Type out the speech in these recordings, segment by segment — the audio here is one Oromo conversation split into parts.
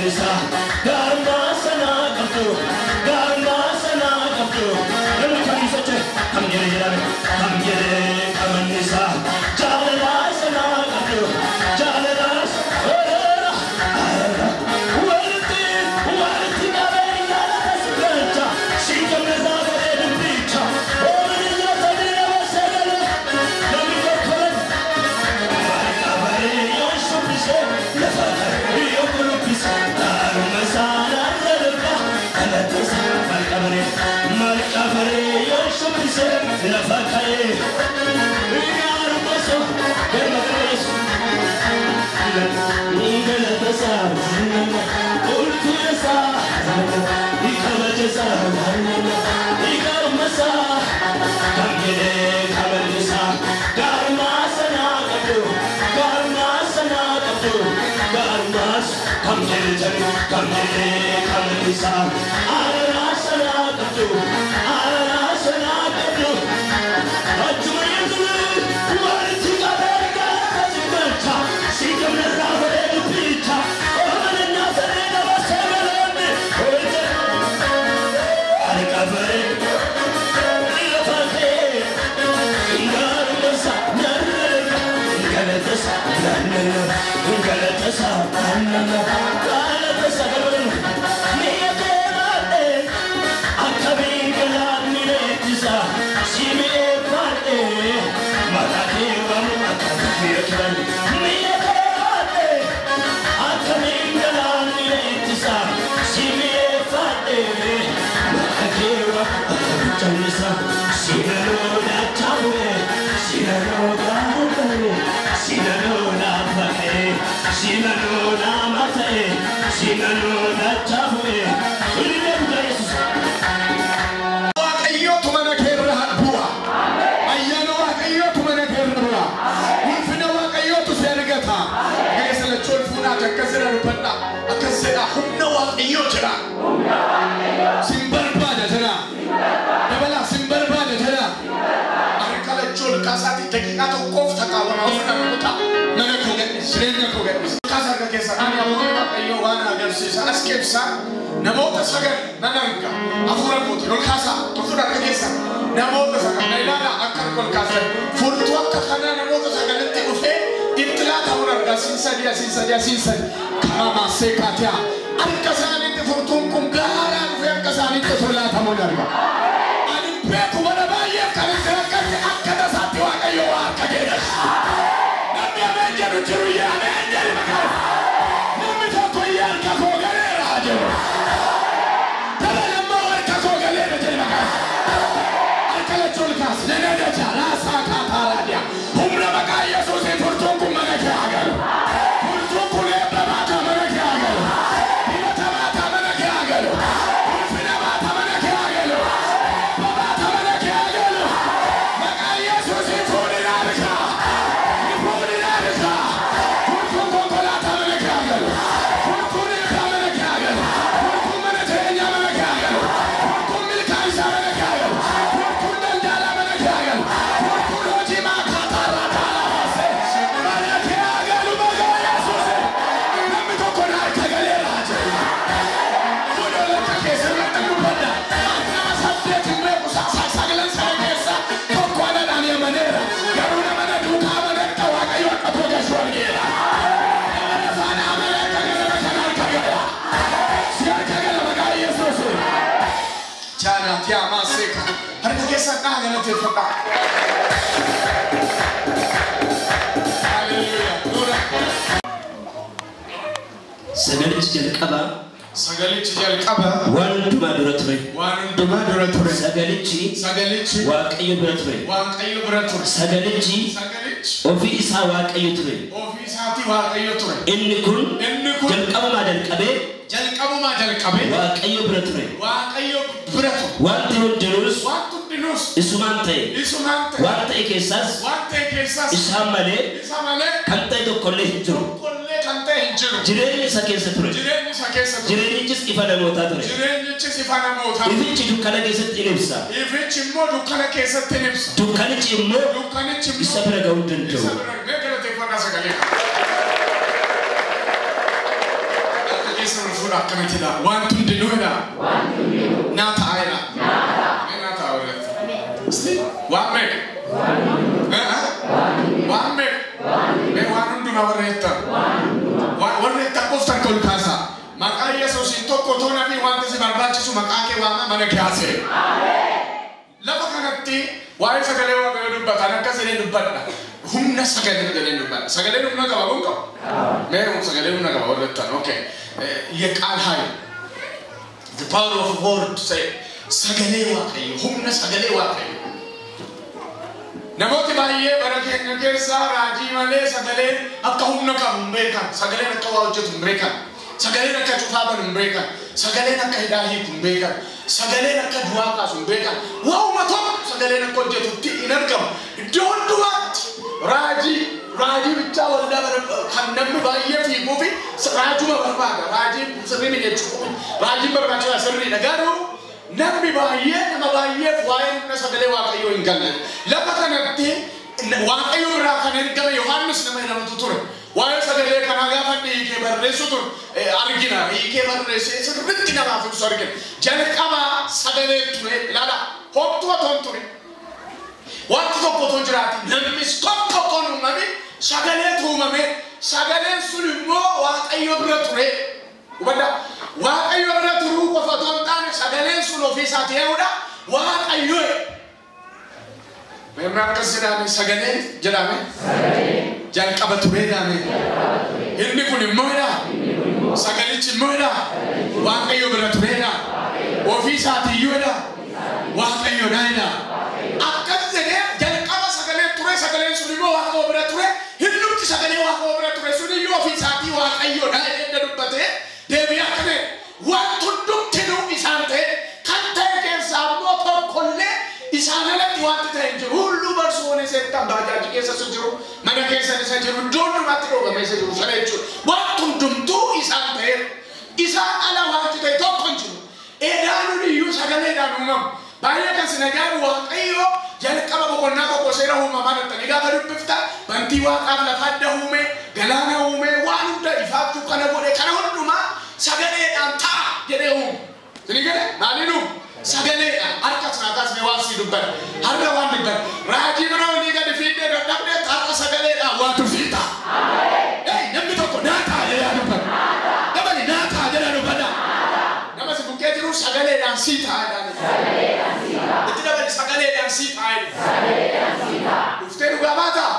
kamalisa gaarummaa sanaa qabdu gaarummaa sanaa qabdu namni kamii socho'e kam jedhe jedhame kam jedhe kamanisa jaalalaa sanaa qabdu jaalalaa walitti walitti qabee galata si galcha si gamnirraa godhee dubbicha oomishni nyaatanii nama sagalee namni tokko Waaqayyootu mana keerra bu'a. Ayyaana Waaqayyootu mana keerra bu'a. Ulfina Waaqayyootu si argata. Geessa lachuun fuudhaati akkas jedha dubbadha. Akkas jedha humna Waaqayyoo jedha. Sin barbaada jedha. Dabalaa sin barbaada jedha. Harka lachuun kaasaati daqiiqaa tokkoof taqaawwamaa ofirra rukuta. Mana koo gadhiisi jireenya koo gadhiisi. Kaasa harka keessa ani hafuurri Waaqayyoo waan agarsiisa as keessa namoota sagal nan arga hafuura guutuu ol kaasaa tolchuun harka keessa namoota sagal na ilaala akka harka ol kaasan furtuu akka kanaa namoota sagalitti dhufee ibtilaa ta'uun arga asiin sadii asiin sadii asiin sadii kamaa seekaatiyaa harka isaaniitti furtuun kun gaaraa dhufee harka isaaniitti osoo laatamuun arga. Ani beeku mana baay'eef kan itti rakkate akka tasaatti Waaqayyo waa harka keessa. Namni ameen jedhu jiru yaa ameen jedhu maqaa. Namni tokko yaa harka koo galeera jedhu. Humna maqaa Yesuusiin furtuun kun mana kee haa galu. Furtuun kun eebba baataa mana kee haa galu. Dibata baataa mana kee haa galu. Ulfina baataa mana kee haa galu. Eebba baataa mana kee haa galu. Maqaa Yesuusiin fuudhi naa bitaa. Fuudhi naa bitaa. Furtuun konkolaataa mana kee haa galu. Furtuun eebbaa mana kee haa galu. Furtuun mana jireenyaa mana kee haa galu. Furtuun milkaa'insaa mana kee haa galu. Furtuun daldalaa mana kee haa galu. Furtuun hojii maakaataa irraa taalaa baasee mana kee haa galu maqaa Yesuusiin. Namni tokko na harka galeera jedhu. Fuudhee harka keessa irratti dubbadha. Ani nama saddeet hin beeku sagalan sana keessa tokko anadhaan amaneera. Garuu nama na duukaa amane akka Waaqayyo akka koo gashu argeera. Nama na faana amane akka ganama kana harka gala. Si harka gala maqaa Yesuusiin. Jaalaat yaa maaseeka. Harka keessa dhahaa galateeffadhaa. Haleluuyaa. Dura. Sagalichi jalqaba Sagalichi jalqaba waan hundumaa dura ture. waan hundumaa dura ture. Sagalichi Sagalichi Waaqayyo bira ture. Waaqayyo bira ture. Sagalichi Sagalichi ofii isaa Waaqayyo ture. ofii isaatii Waaqayyo ture. Inni kun Inni kun jalqabumaa jalqabee jalqabumaa jalqabee Waaqayyo bira ture. Waaqayyo bira ture. Wanti hundinuus Wanti hundinuus isumaan ta'e. isumaan ta'e. Waan ta'e keessaas Waan ta'e keessaas isaan malee isa malee kan ta'e tokkollee hin jiru. tokkollee kan ta'e hin jiru. Jireenyi isa keessa ture. Jireenyi isa keessa ture. Jireenyichis ifa namootaa ture. Jireenyichis ifa namootaa. Ifichi dukkana keessatti in ibsa. Ifichi immoo dukkana keessatti ni ibsa. Dukkanichi immoo Dukkanichi isa immoo bira ga'uu hin isa danda'u. bira mee galateeffadhaa sagalee kana. Harka keessa ol fuudha akkana jedha. Wanti hundinuu jedha. Naa ta'a jedha. Mee naa ta'a walitti. Waan meeqa? Waan meeqa? Mee waan hundumaa warra jettan. Warra jettan qoftan ol kaasaa. Maqaa Yesuusiin tokko otoo namni wanti si barbaachisu maqaa kee waamaa mana kee haasa'e. Lafa kanatti waa'ee sagalee Waaqayyoo dubbatan akkas jedhee dubbadha. Humna sagalee jedhee dubbadha. Sagaleen humna qaba kun qaba. Mee sagalee humna qaba warra jettan. Okay. የቃል ኃይል the power of word say sagalee Waaqayyo humna sagalee Waaqayyo. Namooti baay'ee bara keenya keessaa raajii malee sagaleen akka humna qabu hin beekan. Sagaleen akka waa hojjetu hin beekan. Sagaleen akka cufaa banu hin beekan. Sagaleen akka hidhaa hiiku hin beekan. Sagaleen akka du'aa kaasu hin beekan. Waa'uma tokko sagaleen akka hojjetutti hin argamu. Iddoo hundumaatti raajii bichaa waldaa kan namni baay'ee fiiguu fi raajuma barbaada. Raajii sirrii miti jechuudha. Raajiin barbaachisaa sirriidha. Garuu namni baay'ee nama baay'eef waa'ee humna sagalee Waaqayyoo hin galle. Lafa kanatti Waaqayyo irraa kan ergame Yohaannis nama jedhamutu ture. Waa'ee sagalee kanaa gaafa inni hiikee barreessu ture argina. Hiikee barreessee sirriitti namaaf ibsu argina. Jalqabaa sagalee ture ilaala. Homtuu otoo hin turin. Wanti tokko otoo hin jiraatin namnis tokko otoo hin uumamin sagaleetu uumame. Sagaleen sun immoo Waaqayyo bira ture. Hubadhaa. Waaqayyo bira turuu qofa otoo hin taane sagaleen sun ofii isaatii eeguudha. Waaqayyo. Meemna akkas jedhame sagaleen jedhame. Jalqaba ture jedhame. Inni kun immoo jedha. Sagalichi immoo jedha. Waaqayyo bira ture jedha. Ofii isaatiiyyuu jedha. Waaqayyoodha jedha. Akkas jedhee jalqaba sagaleen ture sagaleen sun immoo Waaqayyo bira ture. Hindumti sagalee Waaqayyo bira ture sun iyyuu ofii isaatii Waaqayyoodha jedhee dubbatee deebi'ee akka ta'e wanti hundumtinuu isaan ta'e kan ta'e keessaa immoo tokkollee isaan alatti wanti ta'e hin jiru. Hulluu barsoon isa jettan baajaajii keessa isa jiru mana keessa isa jiru iddoo hundumaatti dhoobamee isa jiru sana jechuudha. Wanti hundumtuu isaan ta'e isaan ala wanti ta'e tokko hin jiru. Edaanuun iyyuu sagaleedhaan uumamu. Baay'ee kan sin ajaa'ibu Waaqayyo jalqaba boqonnaa tokko seera uumamaa dhattanii gaafa dubbiftan bantii waaqaaf lafa adda uume galaana uume waan hunda ifaaf dukkana godhe kana hundumaa sagaleedhaan ta'a jedhee uume. Isin gale maaliin uume? Sagaleedhaan harka sinaa kaasnee waan sii dubbadha. Har'a waan dubbadha. Raajii bira olii gadi fiiddee dadhabdee har'a sagaleedhaan waatu fiixa. Namni tokko naa ta'a jedhee dubbadha. Dabali naa ta'a jedhee dubbadha. Nama si bukkee jiru sagaleedhaan sii ta'a jedhanii. Itti dabali sagaleedhaan sii ta'a jedhanii. Dhuftee dhugaa baataa?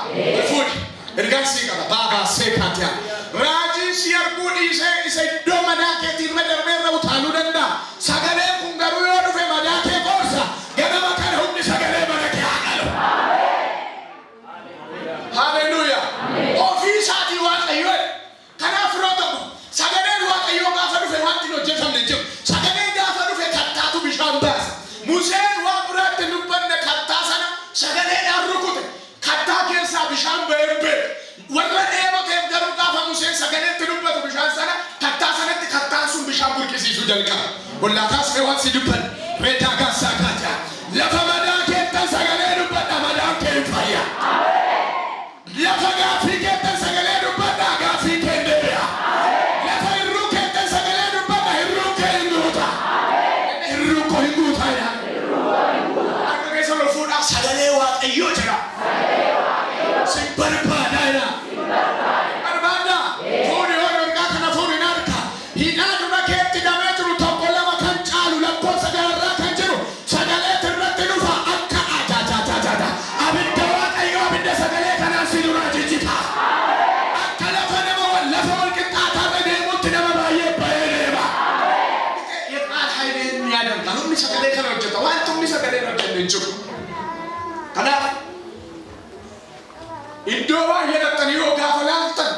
Fuudhi. Ergaan sii qaba. Baabaa seekaatiyaa. Raajiin si arguu dhiisee isa iddoo madaa keetii irra darbee irra utaaluu danda'a. Sagaleen kun garuu yoo dhufe madaa kee qoorsa. Ganama kana humni sagalee mana kee haa galu. Haleluuyaa. Ofii isaatii Waaqayyo. Kanaaf yeroo ta'u sagaleen Waaqayyoo gaafa dhufe wanti hin hojjetamne jiru. Sagaleen gaafa dhufe kattaatu bishaan baasa. Museen waan biraatti hin dubbanne kattaa sana sagaleedhaan rukute. Kattaa keessaa bishaan ba'ee beeku. Warra dheeboteef garuu gaafa Museen sagaleetti dubbatu bishaan sana kattaa sanatti kattaan sun bishaan burqisiisuu jalqaba. Ollaa kaasnee waan si dubbanne reetaa gaassaa kaataa. Lafa madaa keettan sagalee dubbadha madaan kee hin fayya. Lafa gaaffii keettan sagalee dubbadha gaaffii kee hin deebi'a. Lafa hirruu keettan sagalee dubbadha hirruu kee hin guuta. Hirruu koo hin guuta jedha. Harka keessa ol fuudhaa sagalee Waaqayyoo jedha. Si barbaada jedha. Barbaada. Fuudhi hoo ergaa kana fuudhi hin harka. Hidhaa dura keetti damee jiru tokko lama kan caalu lakkoofsa gararraa kan jiru sagaleetu irratti dhufa akka ajaajaajaajaja. Abidda Waaqayyoo abidda sagalee kanaan si duraa jijjita. Akka lafa nama lafa wal qixxaataarra deemutti nama baay'ee ba'ee deema. የቃል ኃይል የሚያደርጋል። Humni sagalee kana hojjeta. Wanti humni sagalee hojjenne hin jiru. Kanaaf iddoo baay'ee dhaqxanii yoo gaafa laaltan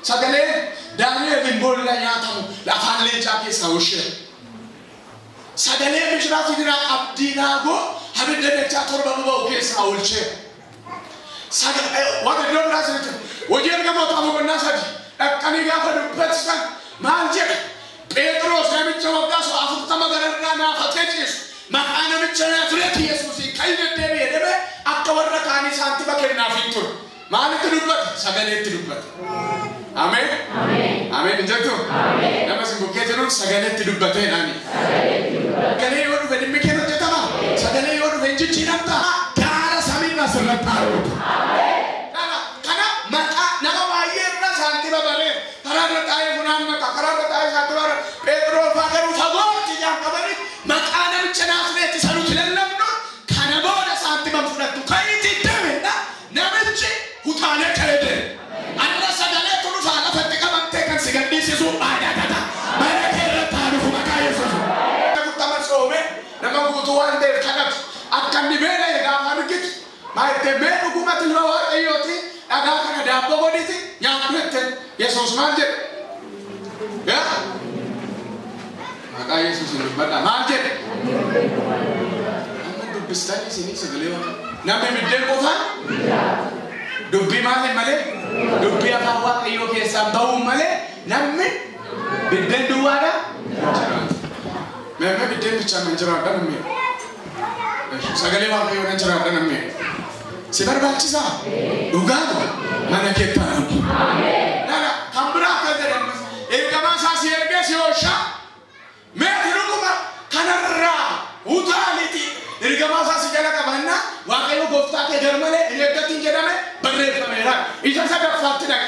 sagalee Daani'eliin boolla nyaatamu afaan leencaa keessaa oolchee. Sagalee Mishiraaf Sidiraa Abdiinaagoo abidda dachaa torba boba'u keessaa oolchee. Waaqa iddoo biraa sirriitti hojii ergamoota boqonnaa sadii dhaqxanii gaafa dubbatan maal jedha? Phexros namicha waggaa 40 gararraa naafatee ciisu maqaa namicha Naazreeti Yesuusiin kan deddeebi'e jedhee akka warra kaanii saantima kennaaf hin ture. Maalitti dubbate? Sagaleetti dubbate. Ameen. Ameen hin jettu? Nama bukkee jiruun sagaleetti dubbatee naani. Sagalee yoo dhufe dhimmi kee hojjetama. Sagalee yoo dhufe jijjiiramta. Gaara samiirraa sirratti haarootu. Kana maqaa nama baay'ee irra saantima baree karaa irra taa'ee funaan maqaa karaa irra taa'ee saantima baree Pheexroos fa'aa garuu fagootti ijaan qabanii maqaa namicha Naazreeti isa nuti lallabnu kana booda saantima fudhattu ka'iitii deemedha namichi utaalee ka'ee deeme. Arra sagalee kun dhufaa lafatti qabamtee kan si gadhiisisu baadhaadha. Mana kee irratti haa dhufu maqaa Yesuus. Nama soome nama guutuu waan ta'eef kadhatu akka inni beela'e gaafa argitu maal mee dhugumatti ilma Waaqayyooti dhagaa kana daabboo godhiti nyaadhu jette Yesuus maal jedhe? Maqaa Yesuus hin dubbadha maal jedhe? Amma dubbistanii isinii sagalee waan namni biddeen qofaan dubbii maaliin malee dubbii afaan Waaqayyoo keessaa bahuun malee namni biddeen duwwaadha jiraatu. Meemee biddeen bichaan nan jiraadha namni. Sagalee Waaqayyoo nan jiraadha namni. Si barbaachisaa? Dhugaadha mana keetti haa dhufu. Nana kan biraa akka jedhamu ergamaa isaa si ergee si oolchaa meeti dhuguma kanarraa utaaliiti ergamaa isaa si jala qabannaa Waaqayyo gooftaa kee garmalee hin eeggatiin jedhame barreeffameera. Isa sadaffaatti dhaqe.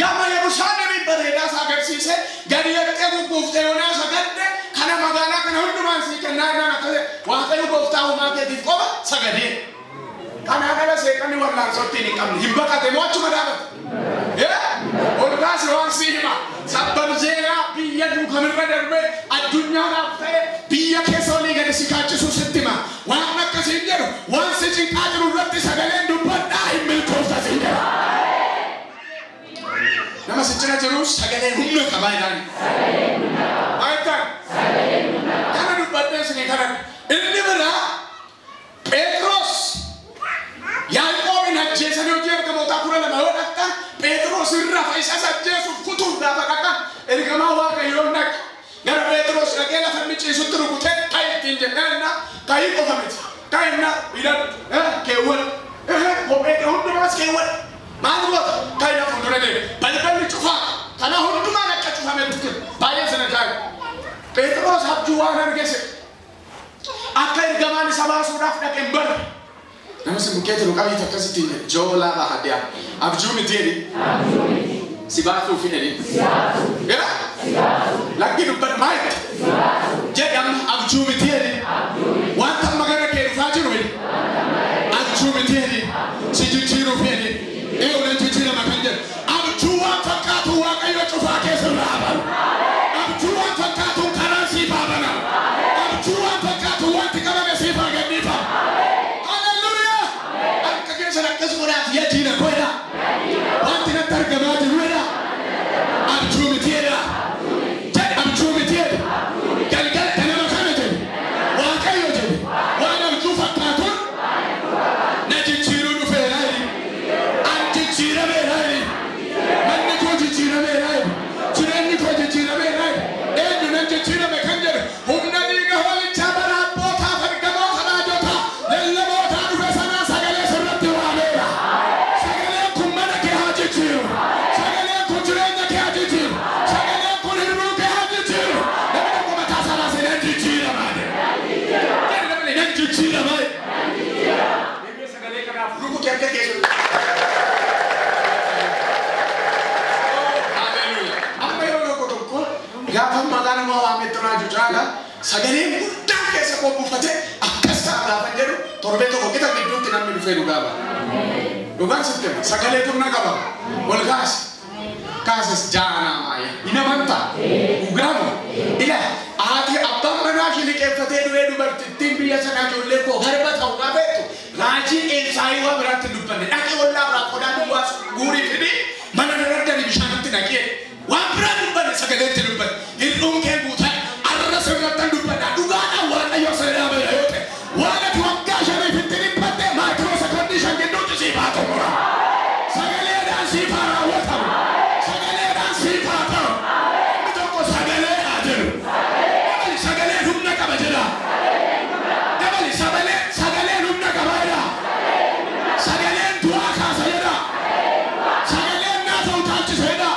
Gama Yerusaalemiin bareedaa isaa agarsiise gadi dhaqee gugguuftee Yoonaas sagadde kana magaalaa kana hundumaan sii kennaa jennaan akka Waaqayyo gooftaa uumaa keetiif qofa sagadee. Kanaa kana seeqanni wallaansootti hin qabne hin baqate moo achuma dhaabate? Ol kaase waan si hima. Sabbab seenaa biyya duukamirra darbee addunyaadhaaf ta'e biyya keessa olii gadi si kaachisuu sitti hima. Waan akkasiin jedhu waan si cinqaa jiru irratti sagaleen dubbadhaa hin milkoofta siin jedha. Nama si cina jiru sagaleen humna qabaa jedhani. Maayittaan? Kana dubbadhee isinii kana. Inni biraa Pheexroos Yaaqoobin ajjeesanii hojii ergamootaa 12 yoo dhaqxan Pheexroos irra isas ajjeesuuf kutuuf gaafa dhaqan ergamaa Waaqayyoo dhaqe. Gara Pheexroos dhaqee lafa inni ciisutti rukutee ka'i ittiin jennaan ka'ii qofa miti. Ka'innaa hidhadhu keewwadhu kophee kee hundumaas keewwadhu. Maal goota? Ka'i lafa fuuldura deemi. Balballi cufaa kana hundumaan akka cufametti jira. Baay'ee sana jaalu. Pheexroos abjuu waan argese akka ergamaan isa baasuudhaaf dhaqe hin barre. Nama si bukkee jiru qabiiti akkasitti hin jedhe. Joolaa bahadhiyaa. Abjuu miti jedhi. Si baasuuf hin jedhi. Lakki dubbadhu maal jette? Jedhi amma abjuu miti jedhi. Wanta amma gara kee dhufaa jiru jedhi. Abjuu miti jedhi. Si jijjiiruuf jedhi. Eewu nan jijjiirama kan jedhu. Abjuu waan fakkaatu Waaqayyo cufaa keessa irraa haa balu. Abjuu waan fakkaatu karaan siif haa banamu. Abjuu waan fakkaatu wanti qabame siif haa gadhiifamu. Haleluuyaa! Harka keessan akkas godhaaf yaa diina koo jedhaa. Wanti natti argamaa jiru jedhaa. Abjuu miti jedhaa. Jedhi abjuu miti jedhi. Galgala ganama kana jedhi. Waaqayyo jedhi. Waan abjuu fakkaatuun na jijjiiruu dhufeera jedhi. An jijjiirameera jedhi. Manni koo jijjiirameera jedhi. Jireenyi koo jijjiirameera jedhi. Eenyu nan jijjiirame kan jedhu humna dhiiga hoolichaa bara abbootaaf ergamoota raajotaa lallabootaa dhufe sanaa sagalee sirratti waameera. Sagaleen kun mana kee haa jijjiiru. Sagaleen kun jireenya kee haa jijjiiru. Sagaleen kun hir'uu kee haa jijjiiru. Namni tokko mataa isaa raasee nan jijjiiramaa jedhe. Jedhi namni nan jijjiiramaa jedhe. Deemee sagalee kanaaf rukute harka keessa. Haleluuyaa. Amma yeroo tokko tokko gaafa maqaa nama waametti raaju caala sagaleen guddaan keessa koo buufatee akkas ta'a gaafa jedhu torbee tokko qixa gidduutti namni dhufee dhugaa ba'a. Dhugaan sitti hima. Sagalee humna qaba. Ol kaasi. Kaasis jaanaa maaya. Hin amantaa. Dhugaa moo? Ila haati abbaan manaa ishee liqeeffatee du'ee dubartittiin biyya sanaa ijoollee koo garba ta'u qabeettu raajii Eelsaayii waa biraatti hin dubbanne. Dhaqee ollaa biraa qodaa duwwaa guurii fidii mana daraddanii bishaanitti naqee waan biraa dubbanne sagaleetti dubbanne. Hir'uun kee guutaa arra sirratti hin dubbadha. Dhugaadhaan Waaqayyo sana dhaabeera yoo ta'e waan ati waggaa shaniif itti dhiphatte maayikiroo sekoondii 5 gidduutti siif haa xumura. Sagaleedhaan siif haa raawwatamu. Sagaleedhaan siif haa ta'u. Namni tokko sagalee haa jedhu. Dabali sagaleen humna qaba jedha. Dabali sagaleen humna qaba jedha. Sagaleen du'aa kaasa jedha. Sagaleen naafa utaalchisa jedha.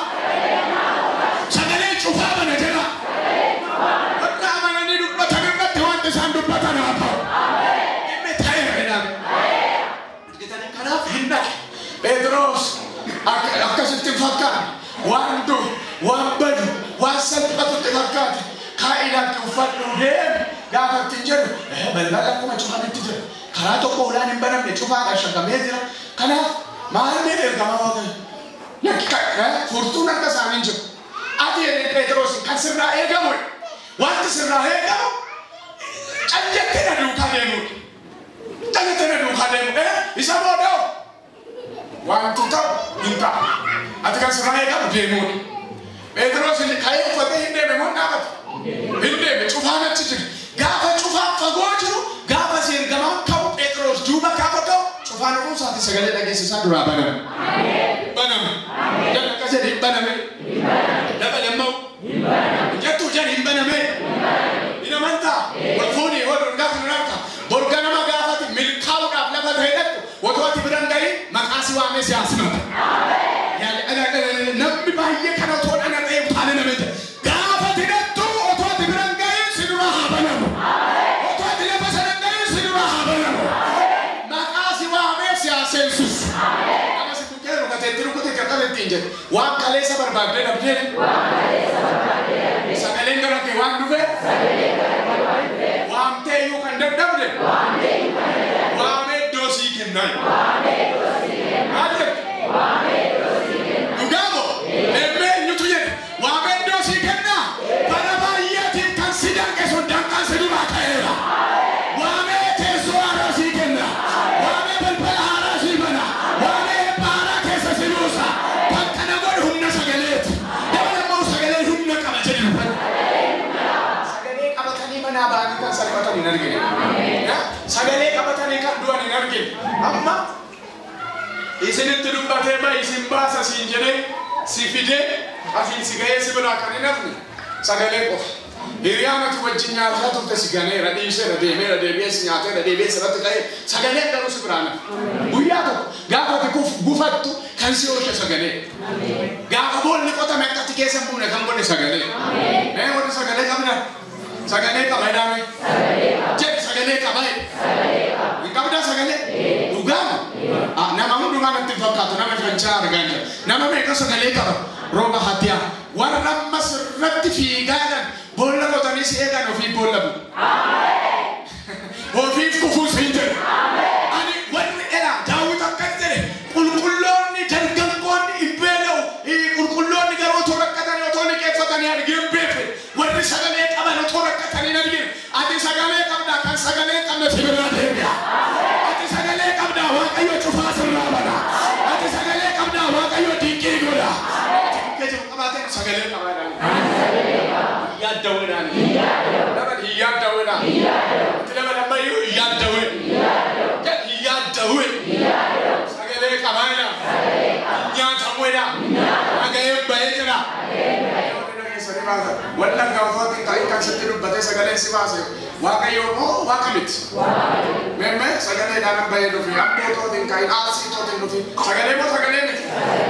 Sitti hin fakkaanne. Waan du'u, waan badu, waan salphatutti fakkaate. Kaa'ilaatti uffadhu deemi gaafa ittiin jedhu balbala akkuma cufametti jira. Karaa tokko ulaan hin banamne cufaadhaan shakamee jira. Kanaaf maallee ergamaa Waaqayyo? Lakki furtuun akka isaanii hin jiru. Ati jedhee Phexros kan sirraa eegamu wanti sirraa eegamu callettee na duukaa deemuudha. Callettee na duukaa deemu isa booda wanti ta'u hin ta'u. Ati kan sirraa eegamu deemuudha. Phexros ka'ee uffatee hin deeme moo hin dhaabate? Hin deeme cufaan achi jira. Gaafa cufaan fagoo jiru gaafa si ergamaan ka'u Phexros duuba gaafa ka'u cufaan ofuu isaati sagalee dhageessisaa duraa baname. Baname. Jala akkas jedhe hin baname. Dabale immoo. Jettu jedhe hin baname. Hin amantaa. Wal fuunii wal gaafa nu harka. Borga nama gaafati milkaa'uudhaaf lafa ta'e dhattu otoo ati bira hin gahin maqaa si waamee si haasifata. Namni baay'ee kana otoo dhana ta'e utaale nama jedha. Gaafa ati dhattu otoo ati bira hin gahin si dura haa banamu. Otoo ati lafa sana hin gahin si dura haa banamu. Maqaa si waamee si haaseensisu. Nama si bukkee rukateetti rukute jalqaba ittiin jedhe. Waan kaleessa barbaaddee dhabdee. Sagaleen gara kee waan dhufe. Waamtee iyyuu kan dadhabde. Waamee iddoo sii kennaa. Maal jettu? Dhugaa moo? Emmee eenyutu jedhe? Waamee iddoo sii kennaa? Bara baay'eetiif kan si danqe sun danqaan si duraa ka'eera. Waamee teessoo haaraa sii kenna. Waamee balbala haaraa sii bana. Waamee eebba haaraa keessa si buusa. Kan kana godhu humna sagaleeti. Dabala immoo sagalee humna qaba jedhi dubbadhu. Sagalee qabatanii manaa ba'anii kan salphatan hin argine. Sagalee qabatanii kan du'an hin argine. Amma isinitti dubbatee ba'i isin baasa siin jedhee si fidee asiin si ga'ee si biraa kan hin hafne sagalee qofa. Hiriyaan ati wajjin nyaataa turte si ganeera dhiiseera deemeera deebi'ee si nyaateera deebi'ee sirratti ka'ee sagaleen garuu si biraa nafa. Guyyaa tokko gaafa ati gufattu kan si oolche sagalee. Gaafa boolli qotame akka ati keessa hin buune kan godhe sagalee. Mee warri sagalee qabna? Sagalee qaba jedhame. Jedhi sagalee qaba. Hin qabdaa sagalee? Dhugaama? Nama hundumaa natti hin fakkaatu nama shanchaa argaa jira. Nama meeqa sagalee qaba? Rooba hatiyaa. Warra amma sirratti fiigaadhaan boolla qotanii si eegan ofiif boolla bu'u. Ofiif kufuu siin jedhu. Ani warri elaa Daawit akkas jedhe qulqulloonni dargaggoonni hin beela'u. Qulqulloonni garuu otoo rakkatanii otoo liqeeffatanii argee hin beekne. Warri sagalee qaban otoo rakkatanii hin argine. Ati sagalee qabdaa kan sagalee hin qabne si biraa deebi'a. Ati sagalee qabdaa Waaqayyo cufaa sirraa bana. Ati sagalee qabdaa Waaqayyo dinqii godha. Dinqii jiru qabaateen sagalee qabaa jedhani. Yaaddaweedhaan. Nama hin yaaddaweedhaan. Ati nama lammayyuu hin yaaddawe. Jedhi hin yaaddawe. Sagalee qabaa jedha. Nyaatamuudha. Dhaga'een bahee jira. Wallagga otoo hin ta'in kan sitti dubbatee sagaleen si baase Waaqayyo moo Waaqa miti? Meemmee sagaleedhaan bahee dhufe Amboo otoo hin ta'in Arsii otoo hin dhufin sagalee moo sagalee miti?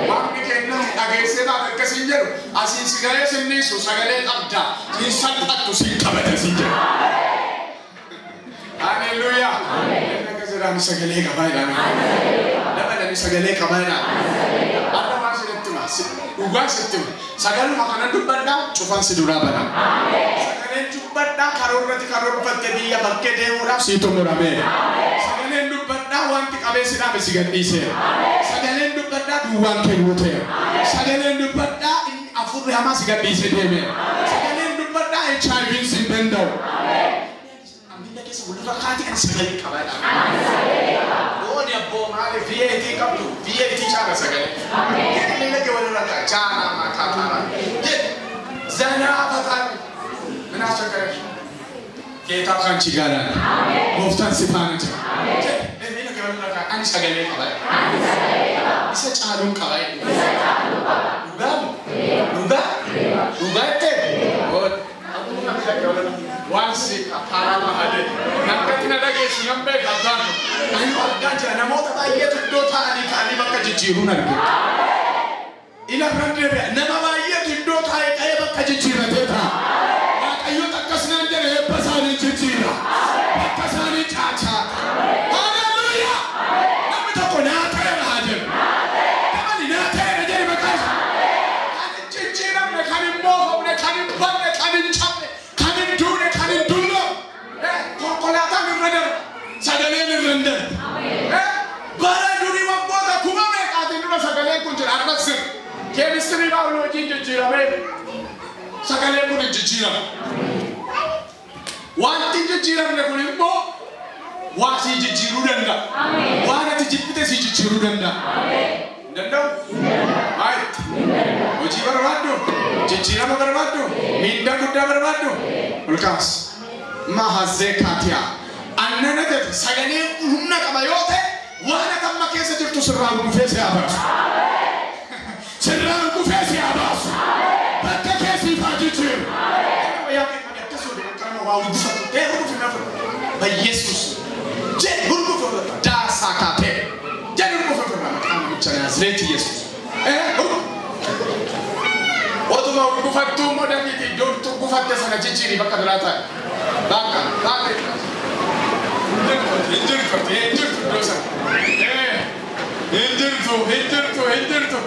Waaqni kenna dhageessee baate akkasiin jedhu asiin si ga'ee sin dhiisu sagalee qabda sin salphattu sin kabaja sin jedhu. Haleluuyaa. Inni akkas jedhaan sagalee qabaa jedhaan. Dabalanii sagalee qabaa jedhaan. Har'a waan isinitti hima dhugaa sitti hima sagaluma kana dubbadhaa cufaan si duraa bana. Sagaleen dubbadhaa karoorratti karoorfatte biyya bakkee deemuudhaaf sii xumurameera. Sagaleen dubbadhaa wanti qabee si dhaabe si gadhiiseera. Sagaleen dubbadhaa duwwaan kee guuteera. Sagaleen dubbadhaa inni afurri hamaa si gadhiisee deemeera. Sagaleen dubbadhaa HIV'n si hin danda'u. Miila keessa walirra kaatee ani sagalee qaba jedha. Gooni abboo maali VAT qabdu VAT caala sagalee. Jedhi miila kee walirra kaa caala mataa taara. Jedhi zanaa fataa ምን አስቸገረሽ? ጌታ ከአንቺ ጋር አለ። Gooftaan si faana jira. Jedhi miila kee walirra kaa ani sagalee qaba jedha. Isa caaluun qaba jedha. Dhugaa moo? Dhugaa? Dhugaa jettee? Waan si karaa mahadee nakkatti na dhageessu nan beeka abbaan koo. Ani argaa jira namoota baay'eetu iddoo taa'anii ka'anii bakka jijjiiruun arge. Ila irra deebi'a nama baay'eetu iddoo taa'ee ka'ee bakka jijjiirratee taa'a. Waaqayyoon akkas naan jedhe eebba isaanii jijjiira. Bakka isaanii caachaa. Haleluuyaa! Namni tokko naa ta'eera haa jedhu. Dabali naa ta'eera jedhi maqaa isaa. sagaleen kun hin jijjiiramu. Wanti hin jijjiiramne kun immoo waa sii jijjiiruu danda'a. Waan ati jibbite sii jijjiiruu danda'a. Hin danda'u? Maalitti? Hojii barbaaddu? Jijjiirama barbaaddu? Miindaa guddaa barbaaddu? Ol kaas. Mahazee kaatiyaa. Annana jedhe sagaleen humna qaba yoo ta'e waan ati amma keessa jirtu sirraa gufee si haa baasu. Sirraa gufee si haa baasu. Bakka kee siif haa jijjiiru. በኢየሱስ ጀድ ሁርጉፍ ዳሳ ካቴ ጀድ ሁርጉፍ maqaa Naazreet Yesuus. Otuma urgufattuu immoo dafiitii iddoo urgufatte sana jijjiirii bakka biraa taa'e. Bakka taa'e. Hin jirtu hin jirtu iddoo sana. Hin jirtu hin jirtu hin jirtu.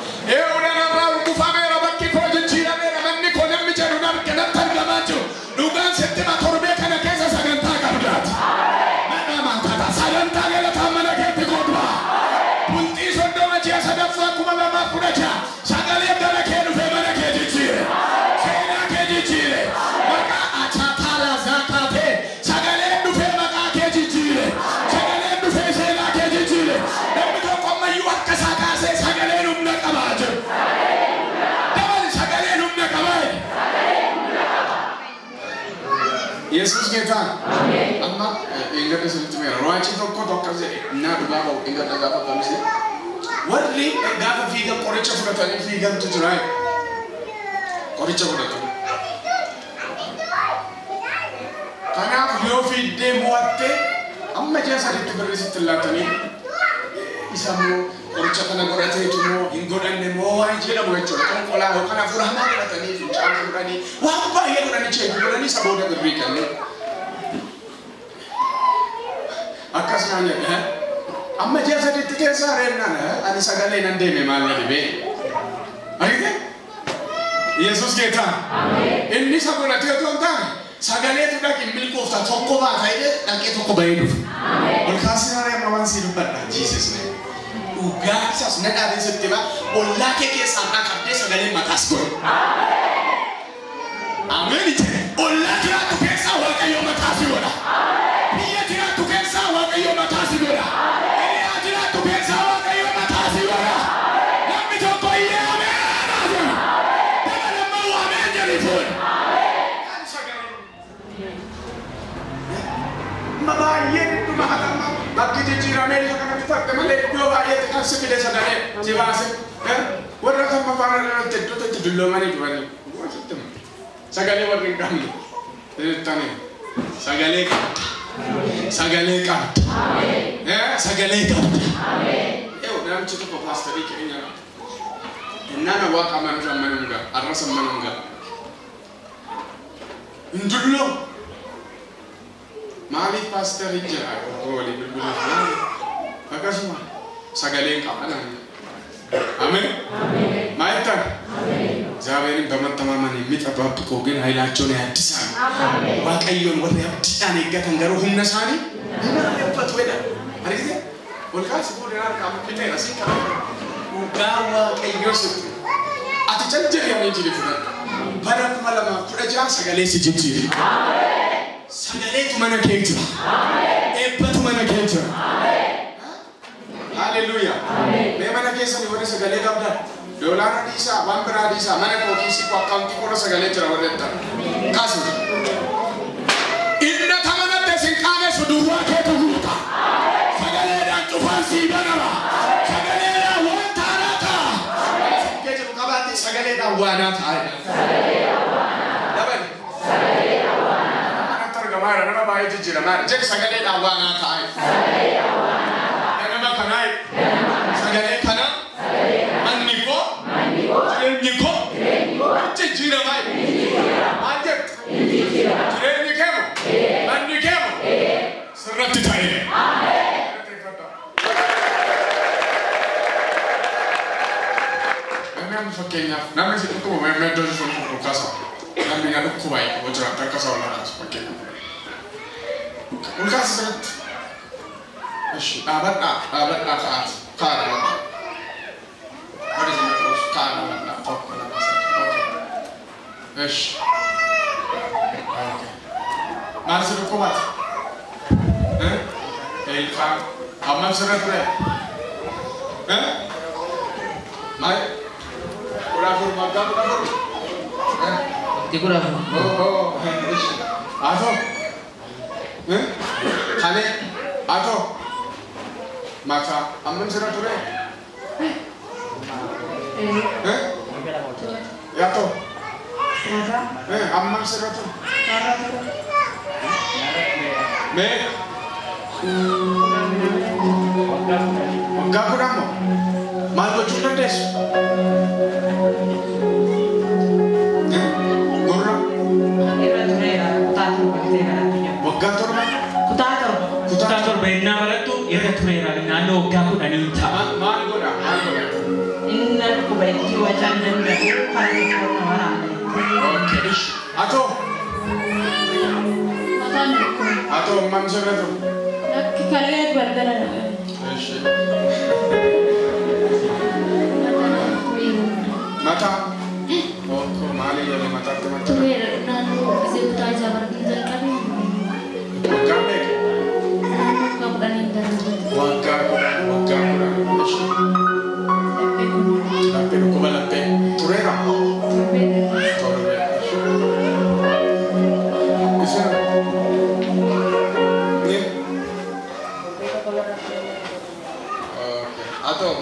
Ularraa urgufameera bakki koo jijjiirameera manni koo namni jedhu natti argamaa jiru. Dhugaan sitti hima torbee kana keessa sagantaa qabdaati. Mana maatata sagantaa galataa mana keetti godhaa. Bultii 30 ji'a sadaffaa 2016 sagalee gara kee dhufee mana kee jijjiire. Seenaa kee jijjiire. Maqaa Achaataalaa Zaakaatee sagaleen dhufee maqaa kee jijjiire. Sagaleen dhufee seenaa kee jijjiire. Namni tokko ammayyuu harka isaa kaasee sagaleen humna qabaa jiru. Dabali sagaleen humna qabaa jiru. Yesuus ጌታ amma ingata sirriitti meera ruwaachi tokko tokko jedhe naa dhugaa ba'u ingata gaafa kamise warri gaafa fiigan qoricha fudhatanii fiigantu jira qoricha fudhatanii kanaaf yoo fiiddee mo'atte amma ji'a sadiitti birrii sitti laatanii isa immoo qoricha kana godhateetu moo hin godhanne moo waan jedhamu jechuudha konkolaa yookaan hafuura hamaa godhatanii fincaan fuudhanii waan baay'ee godhanii cheekii godhanii isa booda birrii kennu. Akkas naan jedhe amma ji'a sadiitti keessaa reennaan ani sagalee nan deeme maal na dhibee argite Yesuus ጌታ inni isa godhatee otoo hin taane sagaleetu dhaqi milkoofta tokko baata jedhee dhaqee tokko bahee dhufe. Ol kaasee haree amma waan sii dubbadha Jesus name. Dhugaa isas na dhaabee sitti hima ollaa kee keessaa dhaqabdee sagalee mataas godhe. Ameen jedhe ollaa jiraattu keessaa Waaqayyo mataa si godha. Biyya jiraattu keessaa Waaqayyo mataa si godha. Hiriyaa jiraattu keessaa Waaqayyo mataa si godha. Namni tokko iyyee ameen haa jedhu. Nama lammaffaa ameen jedhi fuudhi. Amma baay'ee dhuma hatamma bakki jijjiiramee lafa kanatti fadhe malee iddoo baay'eetti kan si fide sagalee si baase. Warra kan faana irratti iddoo itti dulloomanii dhufanii. Sagalee warri hin qabne. Tani sagalee qabda. Sagalee qabda. Sagalee qabda. Namichi tokko paasterii keenya innaan waaqa amanuu amanuun ga'a arrasa amanuun ga'a. Hin dulloo. Maaliif paasterii jira obbo walii bilbiluuf akkasuma sagaleen qaba naan. Ameen. Maal ta'an? እግዚአብሔርን በመተማመን የሚጠባብቁ ግን ኃይላቸውን ያድሳሉ። Waaqayyoon warri abdiidhaan eeggatan garuu humna isaanii hin wedha. Argite? Ol kaasi fuudhee harkaa fixeera si qaba. Dhugaa Waaqayyoo sitti. Ati cal jedhee ani jiri fudhadhu. Bara 2016 sagalee si jijjiire. Sagaleetu mana kee jira. Eebbatu mana kee jira. Haleluuyaa. Mee mana keessanii warri sagalee qabdan doolaara dhiisaa waan biraa dhiisaa mana koo kiisii koo akkaawuntii koorra sagalee jira warri jettan. Kaasi. Inni tamanatte sin qaanessu duwwaa keetu guuta. Sagaleedhaan cufaan sii banama. Sagaleedhaan waan taaraa ta'a. Kee jiru qabaate sagaleedhaan waanaa ta'a. Dabali. Manatti argamaa jira nama baay'ee jijjiiramaa jira. Jedhi sagaleedhaan waanaa ta'a. Ganama kanaa sagalee kana manni koo jireenyi koo jijjiiramaa maal jettu jireenyi keemu manni keemu sirratti ta'e. Namni amma fakkeenyaaf namni si dhukkuba meemmee iddoo sun dhukkaasa namni na dhukkuba yoo jiraate akka isaa ol kaasu fakkeenyaaf. Ol kaasa sirriitti. Ishi dhaabadhaa dhaabadhaa ka'aati ka'a dhaabadhaa. What is it? Ka'a dhaabadhaa tokko lama sadii. Okay. Ishi. Maal si dhukkubaati? Ilkaan. Hammam sirra ture? Maal? 14 waggaa 14? Waqtii 14. Oh, Atoo? Kalee? Atoo? Mataa. Hammam sirra ture? Yaatoo? Hammam sirra ture? Meeqa? Waggaa 10 moo? Maal gochuu dandeessu? Gurra? Waggaa 7? Kutaa 7. Kutaa 7 innaa barattu irra tureera naannoo waggaa 10 ta'a. Maal godha? Maal godha? Inni dhukkuba itti wacaan danda'u kan inni waraana. Okay. Atoo? Atoo hammam sirra ture? Lakki kalee balbala. Mataa? Okkoo maali jedhe mataatti mataa? Tureera naannoo gisee kutaa isaa baratuun jalqabe. Waggaa meeqa? Naannoo waggaa 10 darbe. Waggaa 10 waggaa 10. Laphee dhukkuba laphee. Tureera? Torbee. Isin? Atoo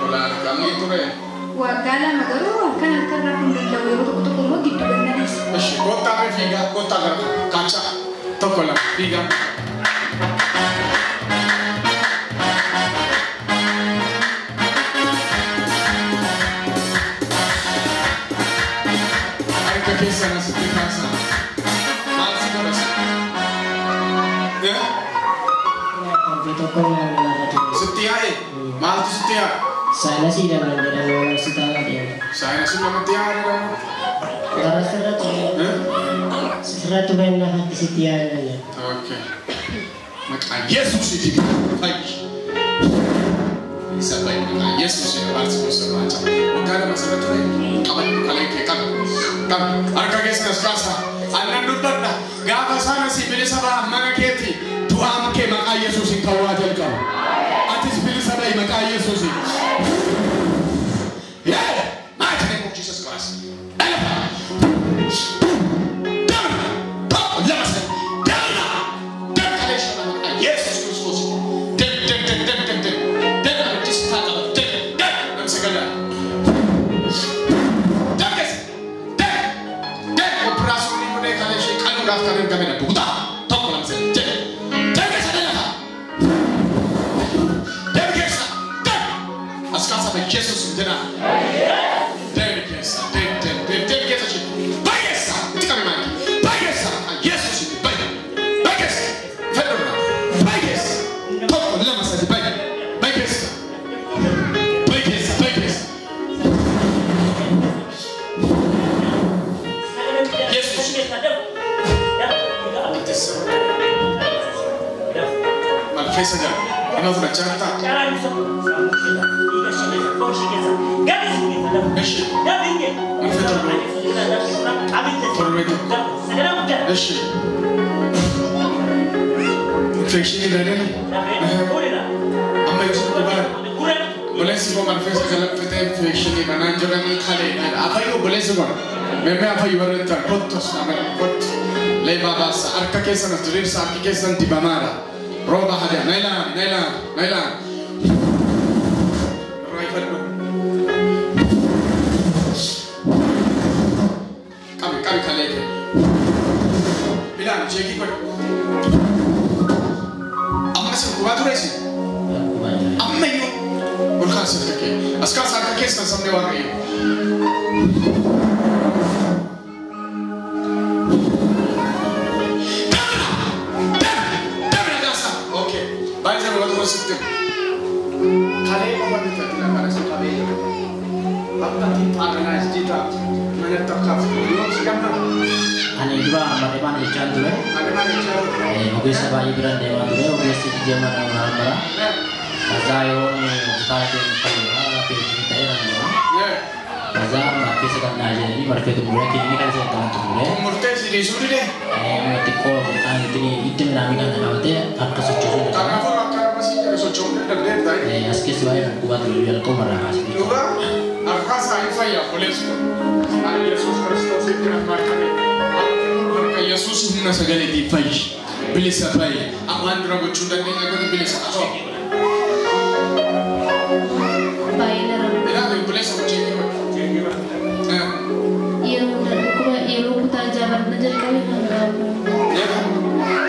olaan kamii ture? Waggaa 2 garuu halkan halkan rafuu hin danda'u yeroo tokko tokko immoo giddu gannanis. Ishi kottaa mee fiigaa kottaa gara kaachaa 1 2 fiigaa. Harka keessan asitti kaasaa. Maal si godhas? Sitti yaa'e? Maaltu sitti yaa'e? Saayinasii jedhaman jedhamu hospitaala deema. Saayinasii namatti yaa'e jedhamu? Gara sirra ture. Sirra ture nafatti sitti yaa'e jedhamu. Okay. Maqaa Yesuusiitiin fayyi. Isa bayi maqaa Yesuusiin maaltu gosa baata. Waggaa 2 sirra ture qabadhu kalee kee qabi. Qabi. Harka keessan as kaasaa. Annan dubbadha. Gaafa isaan asii bilisa ba'an mana keetii du'aan kee maqaa Yesuusiin kawwaa jalqaba. Atis bilisa ba'i maqaa Yesuusiin. Yeah! Mighty name of Jesus Christ. Jesus Christos. Jesus jedha. Deemi keessa, deemi, deemi, deemi, deemi keessa ishee. Baay'eessa, itti qabi maanki. Baay'eessa, Yesuus baay'ee. Baay'eessa, fedhurra. Baay'eessa. 1 2 3 baay'ee. Baay'eessa. Baay'eessa, baay'eessa. Yesuus. Maal keessa jira? Nama fudhachaa jirtaa? Ishi. Infekshinii ilaalanii? Amma ibsu dhibaan. Obboleessi koo malfeessa galaffitee infekshinii manaan jiranii kaleedha. Afayyu obboleessi koo. Meemee afayyu warra ta'an kottus nama kottu. Leebaa baasa harka keessan as diriirsa harki keessan dibamaadha. Rooba hadaa na ilaali na ilaali na ilaali. Irraa ifadhu. Qabi qabi kalee kee. Ilaali cheekii godhu. Amma sin gubaa tureesi? Amma iyyuu ol kaasi harka kee. As kaasa harka keessan sabni Waaqayyoo. Kalee qofa bitatti lafa si qabee jira. Bakka ati paralyzed taatu mana takkaaf yoo si gamna. Ani dura barreeffama jechaan ture. Barreeffama jechaa ture. Ogeessa baay'ee biraan deemaa ture. Ogeessi jijjiirama nama bara. Kazaa yoo hospitaala deemu fayyada fe'ii ta'ee kan jira. Kazaa marfee sagal naa jedhanii marfee xumuree kilinika isa kan xumuree. Xumurtee si Dhiisuu didee? Xiqqoo itti midhaan kana qabatee harka sochoosuu danda'u. Kanaafuu akka nama siin jedhu socho'uu danda'eerta. As keessa baay'ee dhukkubaa ture jalqaba irraa kaasee. Dhugaa harkaa isaanii fayyaa obboleessu. Ani Yesuus Kiristoositti nama harka harka Yesuus humna sagaleetiin fayyi. Bilisa fayyi. Waan dura gochuu hin dandeenye godhi bilisa. Atoo. Baay'ee na rakkisa. Ilaali obboleessa gochee Yeroo hunda dhukkuba yeroo kutaa ja'a barana jalqabe kan raawwatu.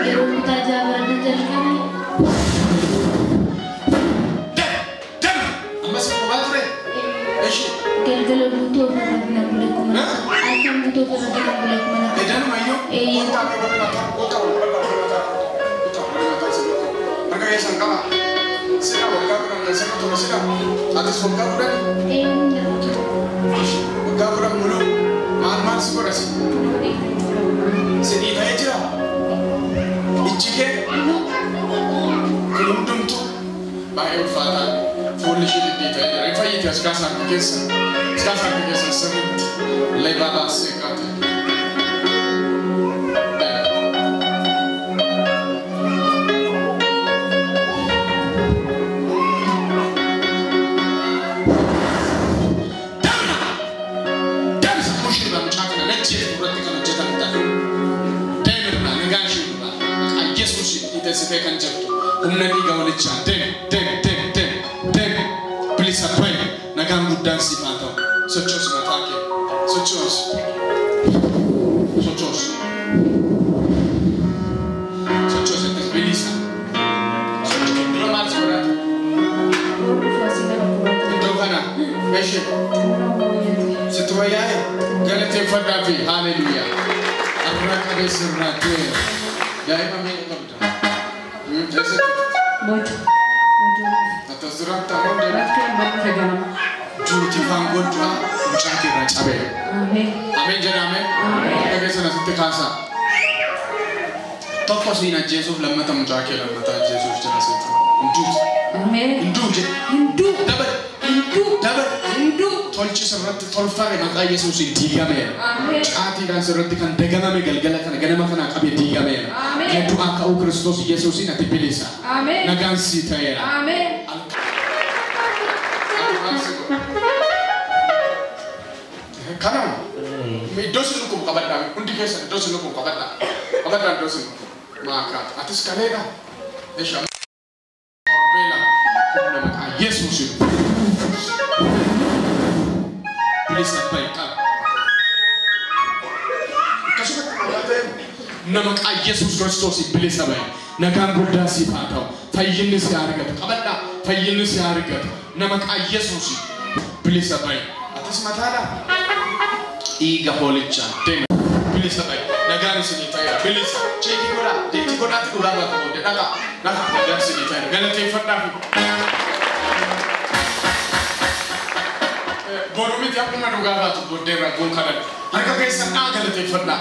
Yeroo kutaa ja'a barana jalqabe. Ammas dhukkubaa ture. Eshi. Galgala guutuu ofirratti na bule 2000. Halkan guutuu ofirratti na bule 2000. Edanumayyuu. Eeyyee. Kottaa mee waliin mataa kottaa wal qabadhaa waliin mataa kottaa waliin mataa si beeku. Harka keessan qaba. Sina waggaa 10 kan sirra ture sina. Atis waggaa 10. Eeyyee. Waggaa 10 muluu maal maal si godha si? Si dhiita'ee jira. Ijji kee kun hundumtuu baay'ee ulfaataa. Fuulli ishee dhidhiita'ee jira. Hin fayyite as kaasaa harka keessa. As kaasaa harka keessa sirriitti. Leebaa baasee kaate. Damsa mushirra mucaa kana lachee irratti kan hojjetan ta'a. Deemirraa nagaa ishee duraa maqaa Yesuus dhiitessitee kan jirtu humna dhiiga walichaa deem deem deem deem deem bilisa bayi nagaan guddaan siif haa ta'u. Sochoos mataa kee sochoos sochoos sochoos ittis bilisa. Dura maal si godhata? Iddoo kana ishee sitti wayyaa'e galateeffadhaa fi haaleluyyaa. Arraa qabeessa irraa ta'e daa'ima meeqa qabda? Eessatti? Boca. Atas duratti ammoo deemu. Rakkoo bakka ganama. Juuti faangoon du'aa mucaa kee irraa cabeera. Ameen. Ameen jedha ameen. Harka keessan asitti kaasaa. Tokko siin ajjeesuuf lammata mucaa kee lammata ajjeesuuf jira seetu. Hin duutu. Ameen. Hin duu jedhe. Hinduu. Dabale. Hinduu. Dabale. Hinduu. Tolchi sirratti tolfame maqaa Yesuusiin diigameera. Ameen. Caatiidhaan sirratti kan dagamame galgala kana ganama kana qabee diigameera. Ameen. Du'aa ka'uu Kiristoos Yesuusiin ati bilisa. Ameen. Nagaan sii ta'eera. Ameen. Kanuma iddoo sin dhukkubu qabadhaa hundi keessan iddoo sin dhukkubu qabadhaa qabadhaa iddoo sin dhukkubu maakaata atis kaleedha eesha torbeela humna maqaa Yesuusiin bilisa ba'i qaba akkasumatti nagaa ta'e na maqaa Yesuus Kiristoosiin bilisa ba'i nagaan guddaa siif haa ta'u fayyinni si haa argatu qabadhaa fayyinni si haa argatu na maqaa Yesuusiin bilisa ba'i atis mataadha dhiiga hoolichaa deema bilisa ba'i nagaan isinii ta'eera bilisa cheekii godhaa deetii godhaatti dhugaa baatu booddee dhaqa dhaqa nagaan isinii ta'eera galateeffadhaa fi boru miti akkuma dhugaa baatu booddee irraa goon kadhadha harka keessan dhaa galateeffadhaa.